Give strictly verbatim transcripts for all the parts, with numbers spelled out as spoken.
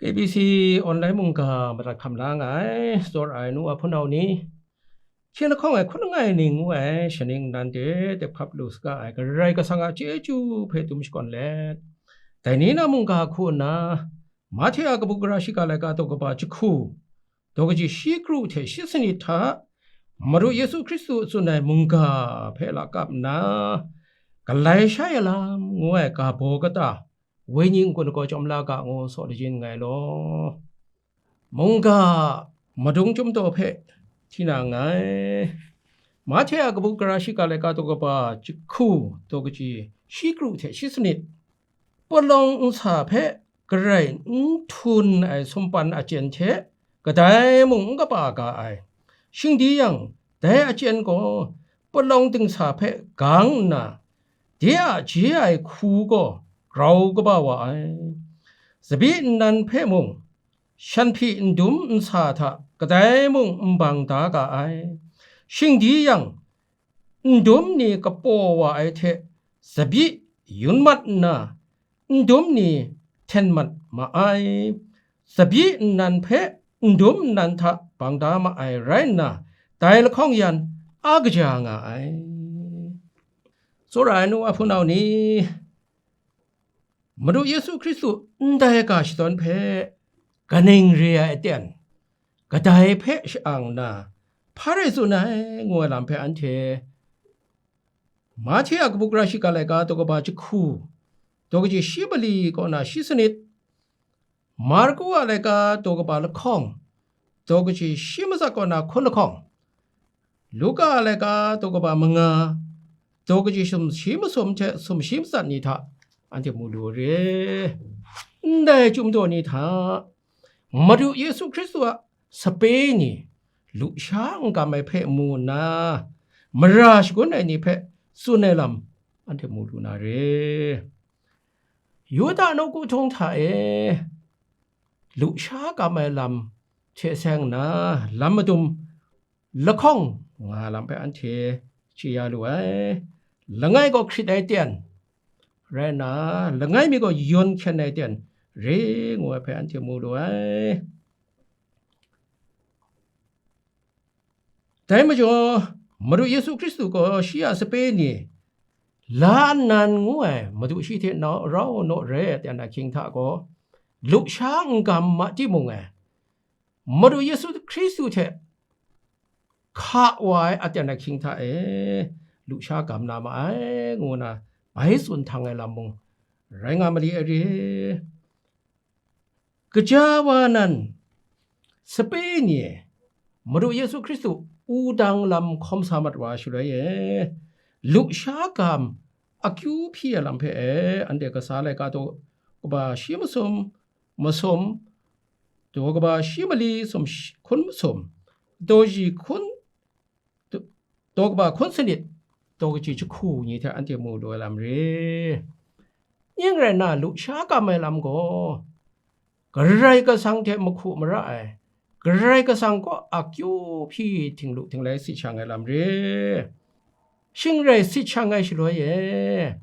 A B C online mungga madat hkam la nga ai, tsawra ai nu a hpunau ni, hkying lahkawng ai hkun langai ning ngu ai shaning nnan de dep hkap lu saga ai Karai Kasang a chyeju hpe dum shakawn let, dai ni na mungga hku nna, Mahte a kabu gara shiga laika daw kaba jahku, daw kaji shi kru hte shi sanit hta, Madu Yesu Hkristu tsun ai mungga hpe lakap nna, Galai Sha Yalam ngu ai ga baw kata, Wenyi n-gun gaw chyawm la ga ngu saw lajin nngai law. Mungga madung chyum daw hpe hti na nngai. Mahte a kabu gara shiga laika daw kaba jahku, daw kaji shi kru hte shi sanit, palawng nsa hpe garai n htun ai sumpan achyen hte kadai mung n kaba ga ai. Shing di yang, dai achyen gaw palawng dingsa hpe gang nna, de a je ai hku gaw grau kaba wa ai. Tsabyi nnan hpe mung, shanhpyi ndum nsa hta kadai mung n bang da ga ai. Shing di yang, ndum ni kapaw wa ai hte tsabyi yun mat nna, ndum ni hten mat ma ai. Tsabyi nnan hpe ndum nnan hta bang da ma ai rai nna, dai lahkawng yan a kaja nga ai. Tsawra ai nu a hpunau ni, Madu Yesu Hkristu ndai ga shadawn hpe kaning re ai aten, kadai hpe sha-ang nna, hpa rai tsun ai ngu ai lam hpe anhte Mahte a kabu gara shiga laika daw kaba jahku, daw kaji shi mali kaw na shi sanit, Marku a laika daw kaba lahkawng, daw kaji shi matsat kaw na hkun lahkawng, Luka a laika daw kaba manga, daw kaji sumshi masum hte sumshi matsat ni hta anhte mu lu re. Ndai chyum daw ni hta, Madu Yesu Hkristu a sape ni, lusha n gam ai hpe mu nna, mara shagun ai ni hpe tsun ai lam anhte mu lu na re. Yuda nawku htung hta e lusha gam ai lam hte seng nna, lam madum lahkawng nga lam hpe anhte chye ya lu ai. Langai gaw hkrit ai ten rai nna, langai mi gaw yawn hkyen ai ten re ngu ai hpe anhte mu lu ai. Dai majaw, Madu Yesu Hkristu gaw shi a sape ni, la nnan ngu ai Madu shi hte nau rau naw rai ai aten ahkying hta gaw, lusha n gam ma timung e, Madu Yesu Hkristu hte hka wa ai aten ahkying hta e, lusha gam na ma ai, ngu na bai tsun htang ai lam mung rai nga mali ai re. Gaja wa nan, sape ni e, Madu Yesu Hkristu wudang lam hkawm sa mat wa shaloi e, lusha gam akyu hpyi ai lam hpe e, anhte kasa laika daw kaba shi masum, masum, daw kaba shi mali sum shi-, hkun masum, daw ji hkun, daw kaba hkun sanit, daw kaji jahku ni hte anhte mu lu ai lam re. Ning rai nna, lusha gam ai lam gaw, Karai Kasang hte mahku mara ai, Karai Kasang kaw akyu hpyi htinglu htinglai sit shang ai lam re. Shing rai sit shang ai shaloi e,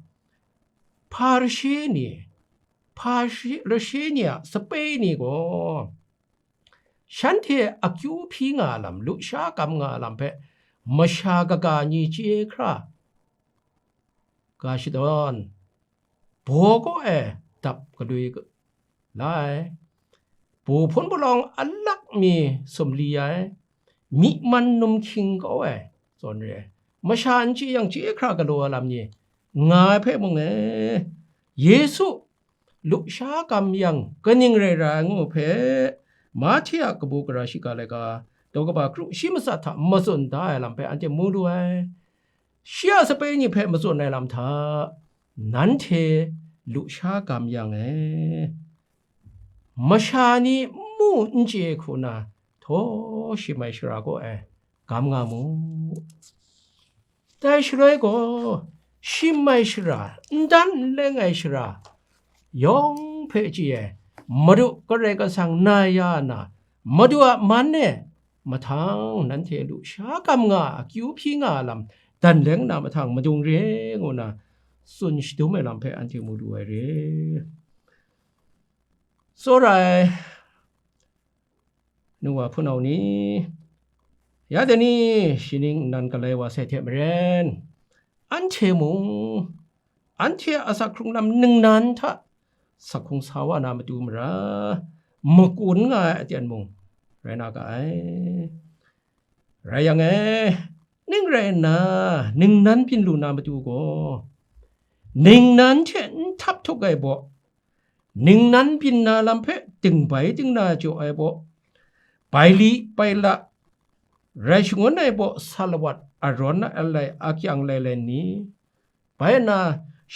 Hparishe ni, Hparishe ni a sape ni gaw, shanhte akyu hpyi nga lam, lusha gam nga lam hpe masha kaga ni chye hkra ga shadawn, baw kaw e dap galoi la ai, bu hpun palawng alak mi sumli ai, myi man num hkying kau ai, zawn re ai, masha n chye yang chye hkra galaw ai lam ni nga ai hpe mung e, Yesu lusha gam yang kaning rai ra ai ngu hpe, Mahte a kabu gara shiga laika, daw kaba kru shi matsat hta matsun da ai lam hpe anhte mu lu ai. Shi a sape ni hpe matsun ai lam hta, nanhte lusha gam yang e, masha ni n mu n chye hku na, htaw shim ai shara kaw e gam nga mu. Dai shaloi gaw, shim ai shara, n dan n leng ai shara yawng hpe chye ai, Madu Karai Kasang na ya na, Madu a man e mahtang nanhte lusha gam nga, akyu hpyi nga lam dan leng na mahtang madung re ngu na tsun shadum ai lam hpe anhte mu lu ai re. Tsawra ai Nu wa hpunau ni, ya dai ni, shi ning nnan galai wa sai hte maren, anhte mung, anhte a asak hkrung lam ningnan hta asak hkrung sa wa na matu mara, makun nga ai aten mung rai na ga ai. Rai yang e, ning rai nna, ningnan byin lu na matu gaw, ningnan hte n htap htuk ai baw, ningnan byin na lam hpe dingbai dingna jaw ai baw, bai li bai la, rai shangun ai baw, sa lawat, arawn alai, akyang lailai ni, bai nna,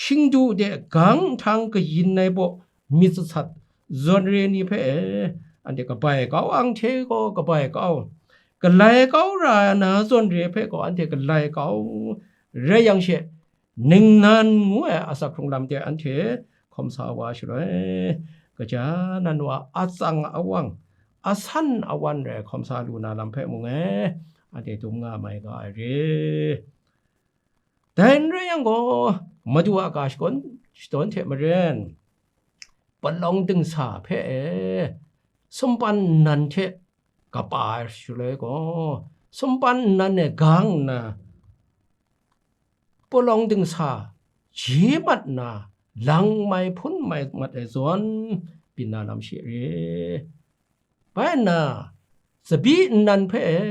shingdu de gang nhtang kayin ai baw, myit sasat, zawn re ni hpe, anhte kabai kau, anhte gaw kabai kau, galai kau ra na zawn re hpe gaw anhte galai kau, rai yang she, ningnan ngu ai asak hkrung lam de anhte hkawm sa wa shaloi, kaja nan wa atsang awang, asan awan rai hkawm sa lu na lam hpe mung e, anhte dum nga mai ga ai re. Dai n rai yang gaw, Madu a ga shakawn shadawn hte maren, palawng dingsa hpe e, sumpan nnan hte kapa ai shaloi gaw, sumpan nnan e gang nna, palawng dingsa je mat nna, lang mai hpun mai mat ai zawn, byin na lam she re. Bai nna, tsabyi nnan hpe e,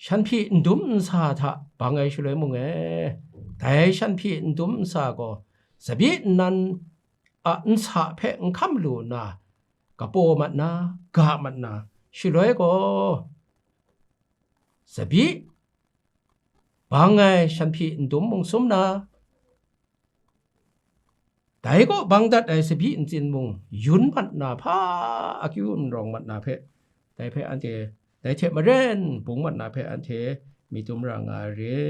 shanhpyi n dum n sa hta bang ai shaloi mung e, dai shanhpyi n dum n sa gaw, tsabyi nnan a nsa hpe n hkam lu nna, kapaw mat na, ga mat na, shaloi gaw, tsabyi bang ai shanhpyi n dum mung sum na, dai kaw bang dat ai tsabyi ntsin mung yun mat na hpa, akyu n rawng mat na hpe, dai hpe anhte, dai hte maren bung mat na hpe anhte myit dum ra nga ai re.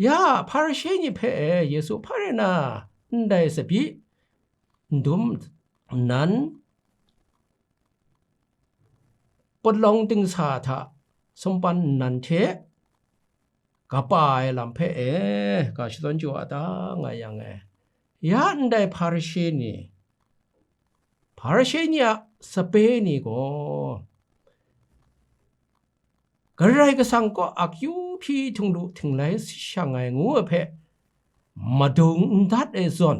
Ya, Hparishe ni hpe e Yesu hpa rai na ndai tsabyi n dum nnan, palawng dingsa hta sumpan nnan hte kapa ai lam hpe e, ga shadawn chyu a ta nga yang e, ya ndai Hparishe ni, Hparishe ni a sape ni gaw, Karai Kasang kaw akyu hpyi htinglu htinglai shang ai ngu ai hpe madung n dat ai zawn,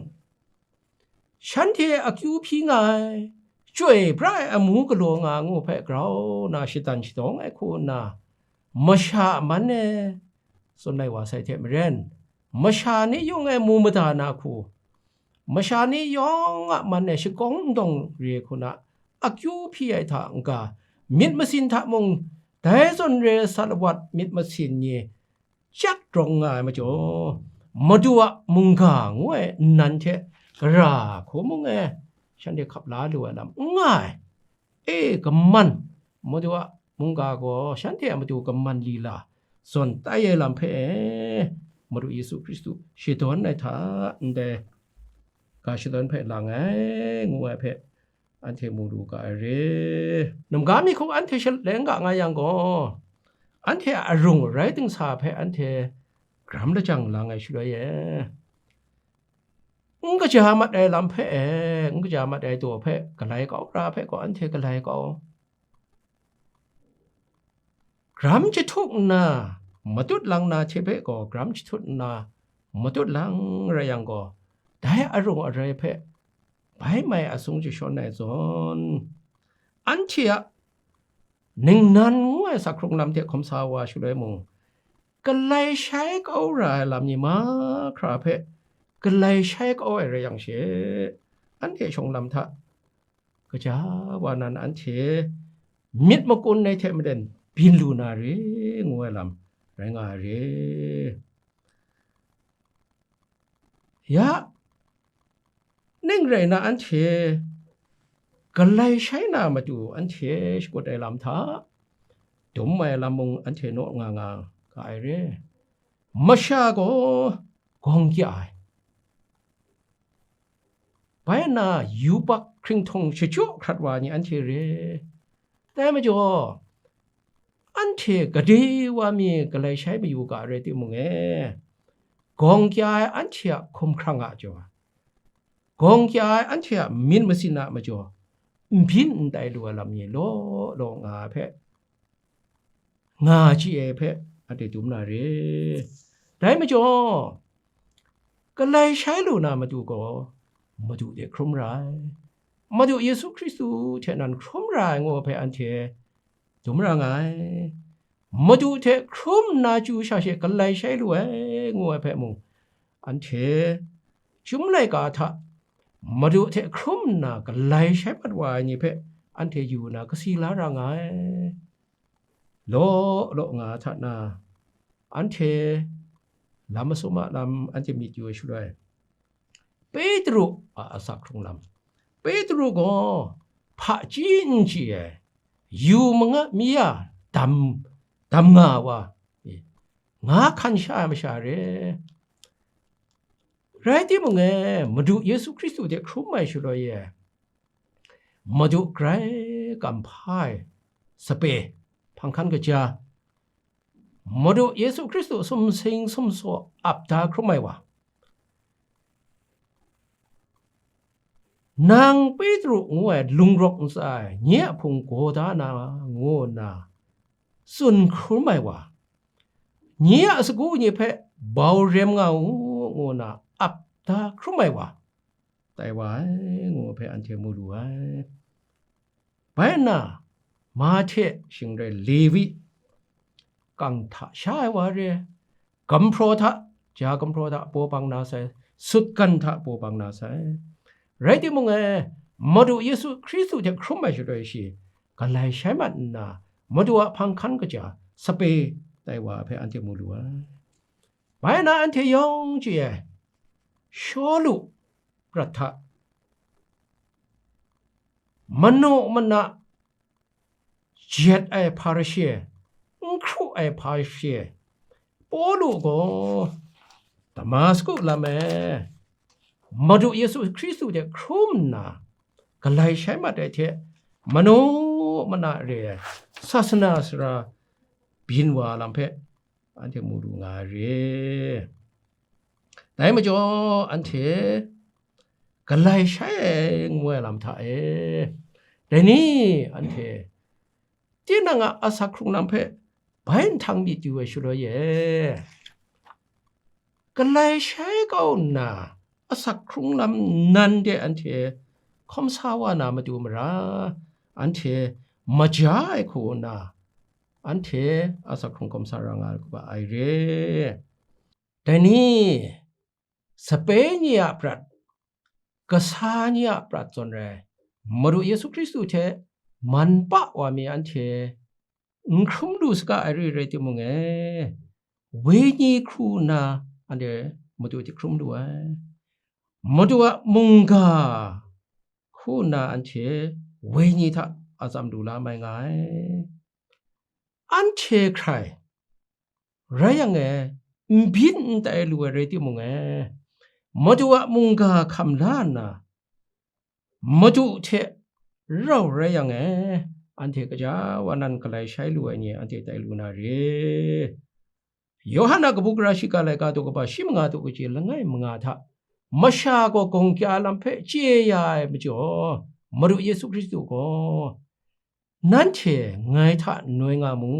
shanhte akyu hpyi nga ai, chyoi pra ai amu galaw nga ai ngu hpe grau na shadan shadawng ai hku nna, masha a man e, tsun lai wa sai hte maren, masha ni yawng e mu mada na hku, masha ni yawng a man e shakawng ndawng re hku na, akyu hpyi ai hta n-ga, myit masin hta mung, dai zawn re sat lawat myit masin ni, chyat rawng nga ai majaw, Madu a mungga ngu ai nnan hte gara hku mung e shanhte hkap la lu ai lam n nga ai. E, kaman, Madu a mungga gaw shanhte a matu kaman lila zawn tai ai lam hpe, Madu Yesu Hkristu shadawn ai hta ndai ga shadawn hpe lang ai, ngu ai hpe, anhte mu lu ga ai re. Namga mi hku anhte shaleng ga nga yang gaw, anhte a arung arai dingsa hpe anhte gram lajang lang ai shaloi e, n kaja mat ai lam hpe e, n kaja mat ai daw hpe galai kau ra hpe gaw anhte galai kau. Gram jahtuk nna matut lang na hte hpe gaw gram jahtuk nna matut lang rai yang gaw, dai arung arai hpe bai mai asung jashawn ai zawn, anhte a ningnan ngu ai asak hkrung lam hte hkawm sa wa shaloi mung, galai shai kau ra ai lam ni mahkra hpe galai shai kau ai rai yang she, anhte shawng lam hta kaja wa nan anhte myit makun ai hte maren byin lu na re, ngu ai lam rai nga ai re. Ya, ning rai na anhte galai shai na matu anhte shakut ai lam hta, dum ai lam mung anhte naw nga nga ga ai re. Masha gaw gawng kya ai, bai nna yubak hkringhtawng shachyaw hkrat wa ni anhte re. Dai majaw, anhte gade wa mi galai shai mayu ga rai timung e, gawng kya ai anhte a hkumhkrang a jaw, gawng kya ai anhte a myit masin a majaw, n byin n tai lu ai lam ni law law nga ai hpe, nga chye ai hpe anhte dum na re. Dai majaw, galai shai lu na matu gaw, Madu de hkrum ra ai, Madu Yesu Hkristu hte nan hkrum ra ai ngu ai hpe anhte dum ra nga ai. Madu hte hkrum nna chyu sha she galai shai lu ai ngu ai hpe mung, anhte chyum laika hta Madu hte hkrum nna galai shai mat wa ai ni hpe anhte yu nna kasi la ra nga ai. Law law nga ai hta na, anhte lam masum a lam anhte myit yu ai shaloi, Petru a asak hkrung lam. Petru gaw hpaji n chye ai, yu manga mi ya dam, dam nga wa, nga hkan sha ai masha re. Rai timung e, Madu Yesu Hkristu hte hkrum ai shaloi e, Madu grai kamhpa ai sape, hpang hkan kaja, Madu Yesu Hkristu sumsing sumsaw ap da hkrum ai wa, nang Petru ngu ai lungrawk ntsa e nye a hpung gaw da na, ngu nna tsun hkrum ai wa, nye a sagu ni hpe bau rem nga u, ngu nna ap da hkrum ai wa, tai wa ai, ngu hpe anhte mu lu ai. Bai nna, Mahte shing rai Lewi, kang hta sha ai wa re, gumhpraw hta, ja gumhpraw hta paw bang na sai, sutgan hta paw bang na sai. Rai timung e, Madu Yesu Hkristu hte hkrum ai shaloi shi, galai shai mat nna, Madu a hpang hkan kaja sape tai wa hpe anhte mu lu ai. Bai na anhte yawng chye ai, Shawlu prat hta, manu mana jet ai Hparishe, n hkru ai Hparishe, Pawlu gaw Damasku lam e Madu Yesu Hkristu hte hkrum nna, galai shai mat ai hte, manu mana re ai sasana sara byin wa lam hpe anhte mu lu nga ai re. Dai majaw, anhte galai shai ai ngu ai lam hta e, dai ni anhte tinang a asak hkrung lam hpe bai nhtang myit yu ai shaloi e, galai shai kau nna, asak hkrung lam nan de anhte hkawm sa wa na matu mara, anhte maja ai hku nna, anhte asak hkrung hkawm sa ra nga ai re. Dai ni, sape ni a prat, kasa ni a prat zawn rai, Madu Yesu Hkristu hte man pa wa mi anhte n hkrum lu saga ai re rai timung e, wenyi hkru nna anhte Madu hte hkrum lu ai. Madu a mungga hku nna anhte wenyi hta atsam lu la mai nga ai. Anhte hkrai rai yang e, n byin n tai lu ai rai timung e, Madu a mungga hkam la nna, Madu hte rau rai yang e, anhte gaja wa nan galai shai lu ai ni anhte tai lu na re. Yawhan a kabu gara shiga laika daw kaba shi manga daw kaji langai manga hta, masha gaw gawng kya lam hpe chye ya ai majaw, Madu Yesu Hkristu gaw, nanhte ngai hta noi nga mu,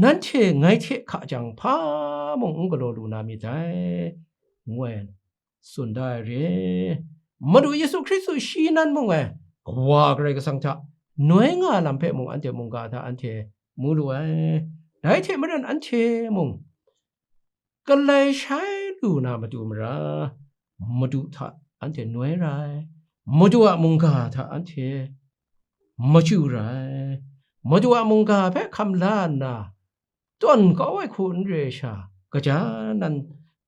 nanhte ngai hte hka jang hpa mung n galaw lu na myit dai, ngu ai tsun da ai re. Madu Yesu Hkristu shi nan mung e, Kawa Karai Kasang hta noi nga lam hpe mung anhte mungga hta anhte mu lu ai. Dai hte maren anhte mung, galai shai lu na matu mara, Madu hta anhte noi ra ai, Madu a mungga hta anhte machyu ra ai, Madu a mungga hpe hkam la nna, tawn kau ai hku n re ai sha, gaja nan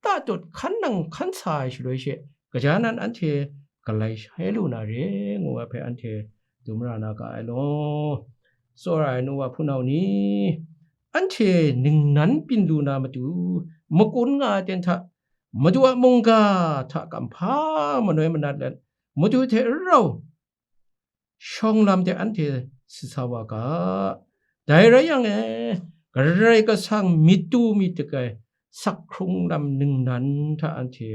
tatut hkan nang hkan sa ai shaloi she, gaja nan anhte galai shai lu na re, ngu ai hpe anhte dum ra na ga ai law. Tsawra ai nu wa hpunau ni, anhte ningnan byin lu na matu, makun nga ai ten hta, Madu a mungga hta kamhpa manoi manat let, Madu hte n rau shawng lam de anhte si sa wa ga. Dai rai yang e, Karai Kasang myit tu myit dik ai sak hkrung lam ningnan hta anhte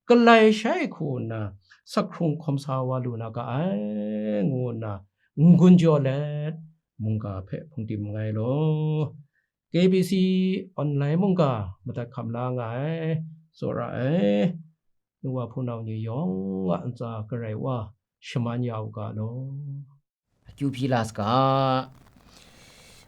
galai shai hku nna, sak hkrung hkawm sa wa lu na ga ai, ngu nna n-gun jaw let, mungga hpe hpung tim nngai law. K B C online mungga madat hkam la nga ai, tsawra ai, nu wa hpunau ni yawng a ntsa Karai wa shaman ya u ga law. Akyu hpyi la saga.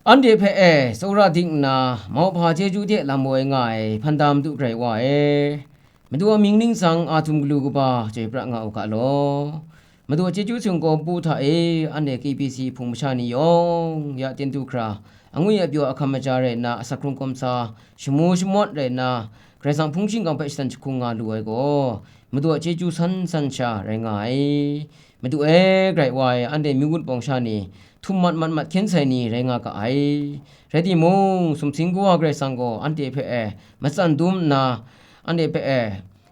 Anhte hpe e, tsawra ding nna, mauhpa chyeju hte lam woi nga ai, hpan da Madu Karai Wa e, Madu a mying ningsang a htum galu kaba chyoi pra nga u ga law. Madu a chyeju singkawm bu hta e, anhte K B C hpung masha ni yawng ya tindu hkra, angwi apyaw ahkam aja rai nna, asak hkrung hkawm sa, shamu shamawt rai nna, Karai Kasang hpung shingkang hpe shatan jahkung nga lu ai gaw, Madu a chyeju san san sha rai nga ai. Madu e, Karai Wa e, anhte myu wut bawng sha ni, htum mat mat mat hkyen sai ni rai nga ga ai. Rai timung, sumsing kawa Karai Kasang gaw anhte hpe e, matsan dum nna, anhte hpe e,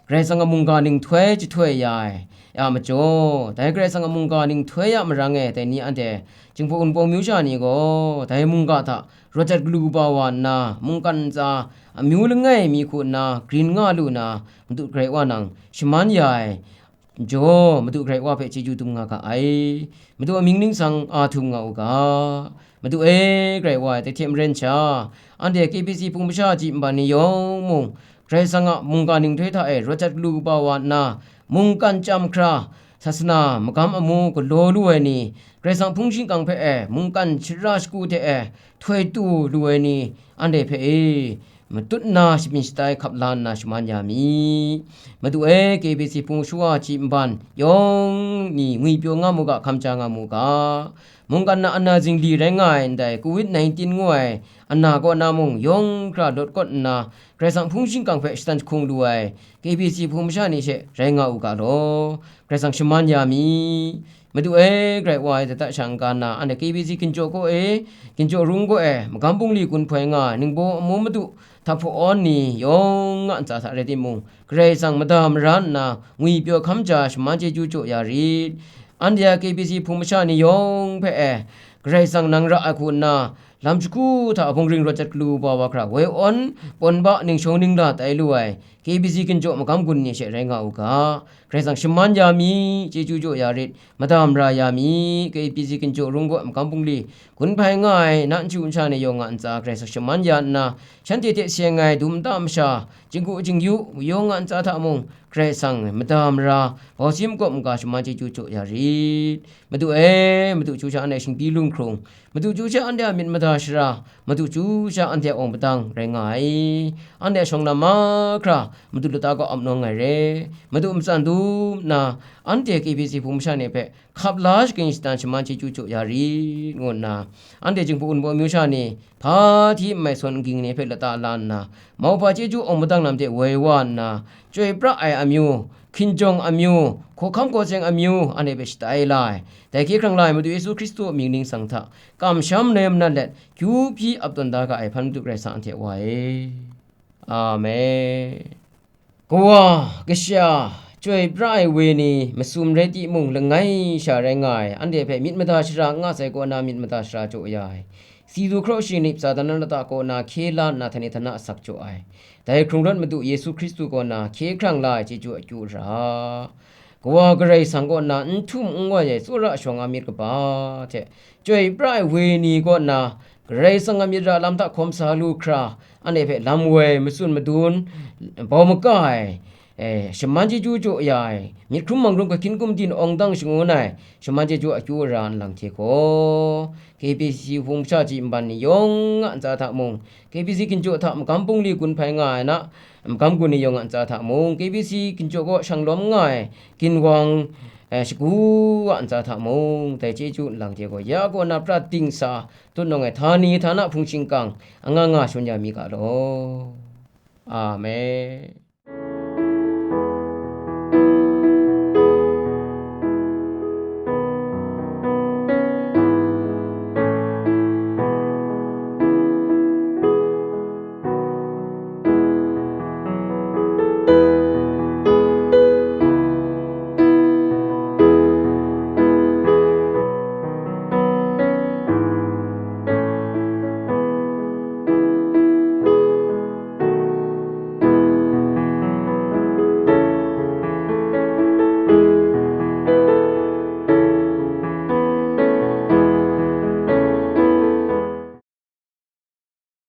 Karai Kasang a mungga ninghtoi jahtoi ya ai, ya majaw, dai Karai Kasang a mungga ninghtoi a marang e dai ni anhte, Jinghpaw Wunpawng myu sha ni gaw, dai mungga hta rawt jat galu kaba wa nna, mungkan ntsa amyu langai mi hku nna grin nga lu na, Madu Karai Wa nang shaman ya ai, majaw, Madu Karai Wa hpe chyeju dum nga ga ai. Madu a mying ningsang a htum nga u ga. Madu e, Karai Wa e, dai hte maren sha, anhte K B C hpung masha ji nban ni yawng mung, Karai Kasang a mungga ninghtoi hta e rawt jat galu kaba wa nna, mungkan chyam hkra, sasana magam amu galaw lu ai ni, Karai Kasang hpung shingkang hpe e, mungkan shara shagu hte e, htoi tu lu ai ni, anhte hpe e, matut nna shabyin shatai hkap la nna shaman ya mi. Madu e, K B C hpung masha ji nban yawng ni ngwipyaw nga mu ga, hkam ja nga mu ga. Mungkan na ana zingli rai nga ai ndai covid nineteen ngu ai ana kaw na mung yawng hkra lawt kawt nna, Karai Kasang hpung shingkang hpe shatan jahkung lu ai K B C hpung masha ni she rai nga u ga law, Karai Kasang shaman ya mi. Madu e, Karai Wa e, dai hta sha n-ga nna, anhte K B C ginjaw kaw e, ginjaw rung kaw e, magam bungli gun hpai nga ai, ningbaw amu madu hta hpaw awn ni yawng a ntsa hta rai timung, Karai Kasang mada mara nna, ngwipyaw hkam ja shaman chyeju jaw ya rit. Anhte a K B C hpung masha ni yawng hpe e, Karai Kasang nang ra ai hku nna, lam shagu hta hpung ring rawt jat galu ba wa hkra, woi awn, pawn ba, ningshawng ningla tai lu ai, K B C ginjaw magam gun ni she rai nga u ga. Karai Kasang shaman ya mi, chyeju jaw ya rit, mada mara ya mi, K B C ginjaw rung kaw magam bungli gun hpai nga ai, na nchu nsha ni yawng a ntsa Karai Kasang shaman ya nna, shanhte hte seng ai dum nta masha, jinggu jingyu, yawng a ntsa hta mung, Karai Kasang mada mara, bau si makawp maga shaman chyeju jaw ya rit. Madu e, Madu chyu sha anhte shingbi lunghkrung, Madu chyu sha anhte a myit mada shara, Madu chyu sha anhte a awng padang rai nga ai. Anhte a shawng lam mahkra, Madu lata kaw ap nawng ai re. Madu matsan dum nna, anhte K B C hpung masha ni hpe hkap la shagan shatan shaman chyeju jaw ya rit, ngu nna, anhte Jinghpaw Wunpawng myu sha ni, hpa hti n mai sawn n ging ni hpe lata la nna, mauhpa chyeju awng padang lam hte woi wa nna, chyoi pra ai amyu, hkinjawng amyu, hkawhkam hkawseng amyu, anhte hpe shatai la ai. Dai hkye hkrang la ai Madu Yesu Hkristu a mying ningsang hta, kamsham noi manat let, kyu hpyi ap tawn da ga ai hpan Madu Karai Kasang anhte Wa e. Amen. Kawa, kasha, chyoi pra ai we ni, masum rai timung, langai sha rai nga ai, anhte hpe myit mada shara n nga sai kaw na myit mada shara jaw ya ai. Si du hkraw shi nip Satan a lata kaw na hkye la nna, htani htana asak jaw ai. Dai hkrung rawt Madu Yesu Hkristu kaw na hkye hkrang la ai chyeju akyu ra. Kawa Karai Kasang kaw na n htum n wai ai tsawra shawng a myit kaba hte, chyoi pra ai we ni kaw na Karai Kasang a myit ra lam hta hkawm sa lu hkra, anhte hpe lam woi, matsun madun, bau maga ai, e, shaman chyeju jaw ya ai, myit hkrum manghkrum, kahkyin kumdin, awng dang shangun ai, shaman chyeju akyu ara nlang hte gaw, K B C hpung masha ji nban ni yawng a ntsa hta mung, K B C ginjaw hta magam bungli gun hpai nga ai na, magam gun ni yawng a ntsa hta mung, K B C ginjaw kaw shang lawm nga ai ginwang, e, shagu a ntsa hta mung, dai chyeju nlang hte gaw, ya kaw na prat dingsa, tut nawng ai htani htana hpung shingkang, anga nga shawn ya mi ga law. Amen.